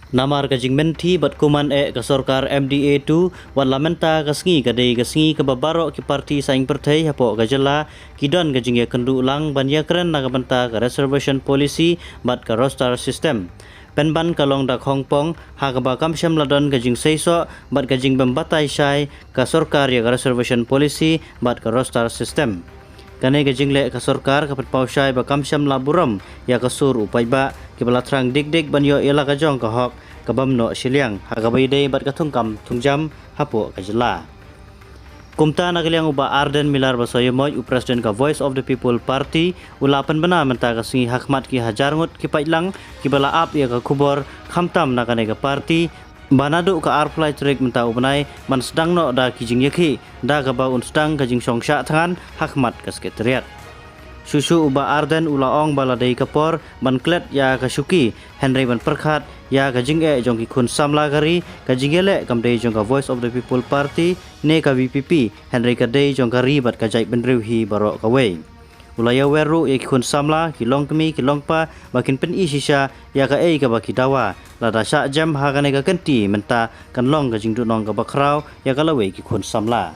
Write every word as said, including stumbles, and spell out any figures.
Namar ka jingmynti bad kumne ka sorkar M D A two, wat la mynta ka sngi ka dei ka sngi kaba baroh ki parti saiñ pyrthei hapoh ka jylla ki don ka jingïakynduh lang ban ïakren na ka bynta ka reservation policy bad ka roster system. Pynban ka long da khongpong ha kaba kam shym la don ka jingseisoh bad ka jingbym batai shai ka sorkar ïa ka reservation policy bad ka roster system. Kane ka jingleh ka sorkar ka pynpaw shai ba kam shym la burom ïa ka sur u paidbah kiba la thrang dik dik ban ïoh ïa la ka jong ka hok ka bym noh shiliang ha kaba ïadei bad ka thungkam thungjam hapoh ka jylla. Kumta na ka liang u Bah Ardent Miller Basaiawmoit, u President ka Voice of the People Party, u la pynbna mynta ka sngi ha khmat ki hajar ngut ki paidlang kiba la ap ïa ka khubor khamtam na kane ka party ba naduh ka arphew lai tarik mynta u bnai ban sdang noh da ki jingïakhih da kaba un sdang ka jingshong shah thngan ha khmat ka Secretariat. Shuh shuh u Bah Ardent u la ong ba la dei ka por ban klet ïa ka shuki, hynrei ban pyrkhat ïa ka jingeh jong ki khun samla ka ri. Ka jingïaleh kam dei jong ka Voice of the People Party ne ka V P P, hynrei ka dei jong ka ri bad ka jaitbynriew hi baroh kawei. U la ïawer ruh ïa ki khun samla, ki longkmie ki longkpa, ba kin pyni shisha ïa kaei kaba ki dawa. Lada shah jem ha kane ka kynti mynta kan long ka jingduhnong kaba khraw ïa ka lawei ki khun samla.